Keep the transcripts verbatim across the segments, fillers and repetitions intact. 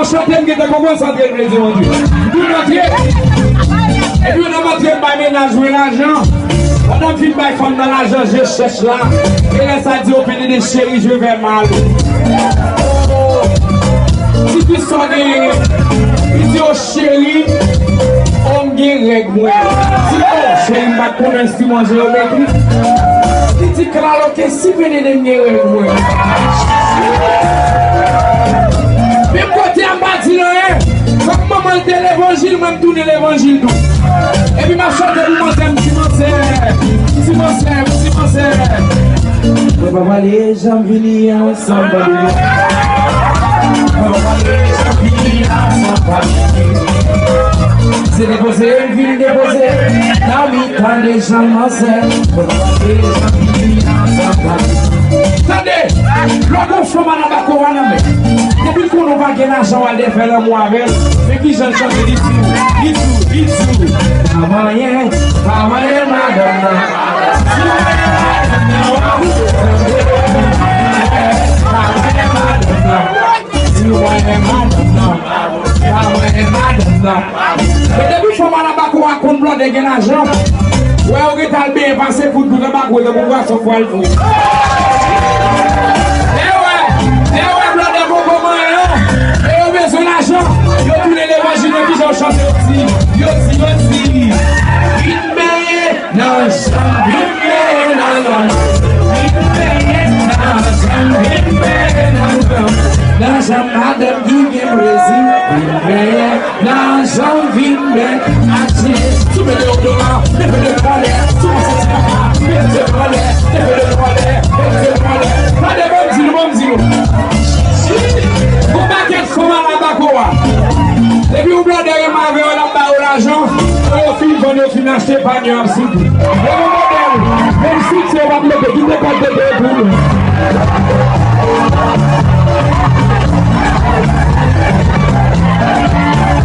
Chante m gentan konprann sa antre vle di, mon Dye. M vin antre. Epi nan m antre m bay mennaj mwen lajan. Pandan m fin bay fanm nan lajan, je chèch la. E lè sa di, o P D D, chérie, je vais mal. Ti fi sa w genyen? Li di, o cheri, o m gen règ mwen. Li di, o cheri, m pa t konnen si manje yo mete. Li di, Claro, ke si P D D m gen règ mwen. Menm kote a m pa di l anyen. Fòk manman l te levanjil, mwen m tounen levanjil tou. Epi m ap chante pou manzè, m di manzè, m di manzè, m di manzè. Mwen pa pale jan m vini an. Sanbali. Se depoze, m vin depoze. Nan mitan de jan manzè. Tande, lè w gon fanm anba kou a nan men. Depi l konnen w pa gen lajan, w al fè lanmou avè l. Men kijan l chante, li di w, li di w, li di w. Pa manyen, pa manyen madanm nan. Men depi fanm anba kou a konn blòdè gen lajan, wè yo gentan al benyen pase kout bout anba kou tankou pwason pral fri. Lè yo wè, lè yo wè blòdè poko manyen an, e yo bezwen lajan, yo tounen levanjil, men kijan yo chante, yo di, yo di, yo di, vin benyen. Nan janm vin benyen nan, vin benyen nan janm, vin benyen nan janm, nan janm madanm ki gen plezi, vin benyen nan janm, vin benyen. Aje, sou mete yo dola, leve de anlè, sou mwen santi papa, mete yo anlè, leve de anlè, mete yo anlè. Tande, ban m di nou, ban m di nou. Gon pakèt fanm anba kou a. Depi yon blòdè renmen avè yo, l ap ba yo lajan. Lè yo fin vann, yo fin achte panye, yo ap sou tou. Yo gon modèl. Menm soutyen yo p ap mete, kite kòd tete pou nou.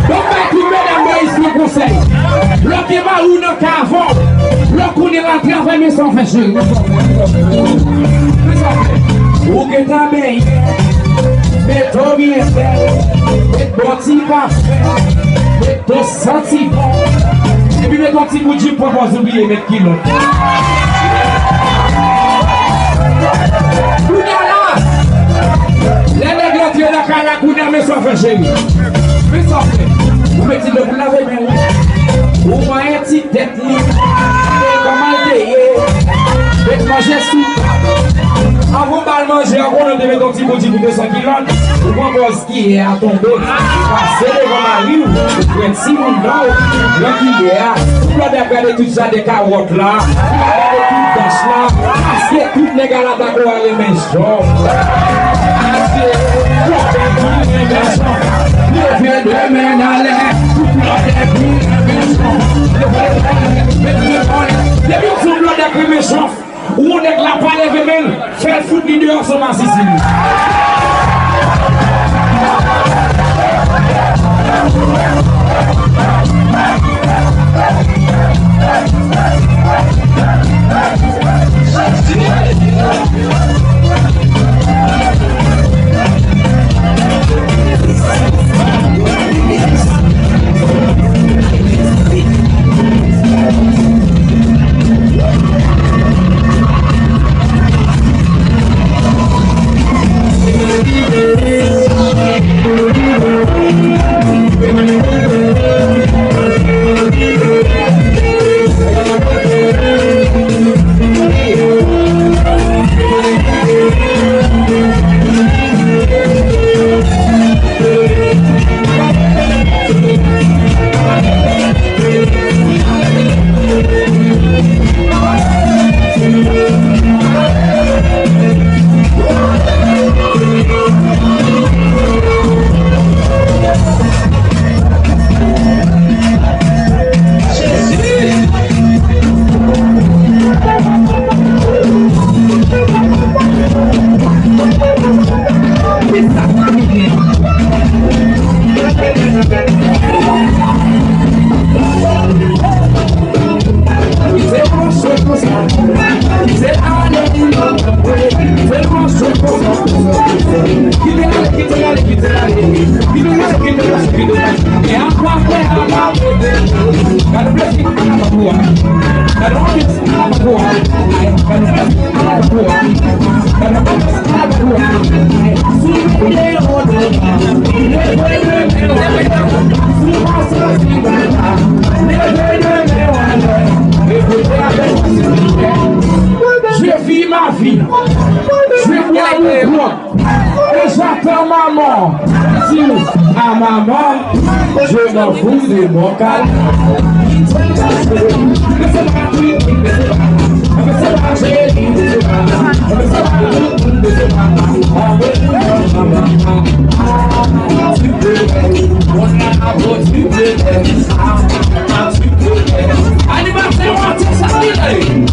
Donk, bay tout medam Dayis yon konsèy. Lè w gen mari w nan kay avè w, lè w konnen l al travay, men sa w fè, cheri. Men sa w fè. Ou gentan benyen. Mete w byen bèl, met bon ti pafen, met w santi bon. Epi met yon ti bout jip, pran pòz ou bliye met kilòt. Kounye a la, lè nèg la antre nan kay la, kounye a, men sa w fè, cheri. Men sa w fè. Ou met ti dlo pou lave men w. Ou manyen ti tèt li, gade kòman l te ye. Met manje sou tab. Anvan w ba l manje an, konnen w te met yon ti boudik ou te san kilòt. Ou pran pòz kiyè a tonbe. Ou pase devan mari w, ou pran timoun nan w, pran kiyè a. Ou blòdè ap gade tout jaden kawòt la. Ou ap gade tout dach la. Paske tout nèg anba kou a renmen Leve de men anlè, tout lòt epi renmen chan. Leve de men anlè, leve de men anlè. Depi w di yon blòdè k renmen chan, ou wè nèg la pa leve men l, fè l fout li deyò, se yon masisi li. Kite l ale, kite l ale, kite l ale. Kite l ale, kite l ale, kite l ale. E apa fè apa bebe. Gade plezi ala pou a. Gade plezi ala pou a. Gade plezi ala pou a. Gade plezi ala pou a. Sou mete yon devan. Leve, leve, leve. Sou pase, sou pase. Leve, leve, leve. Leve, leve, leve. Je vis ma vie. Je bois mon compte. Et j'attends maman. Dis à maman, je m'en fous de mon calme. Animatè, atis, sa ki lè?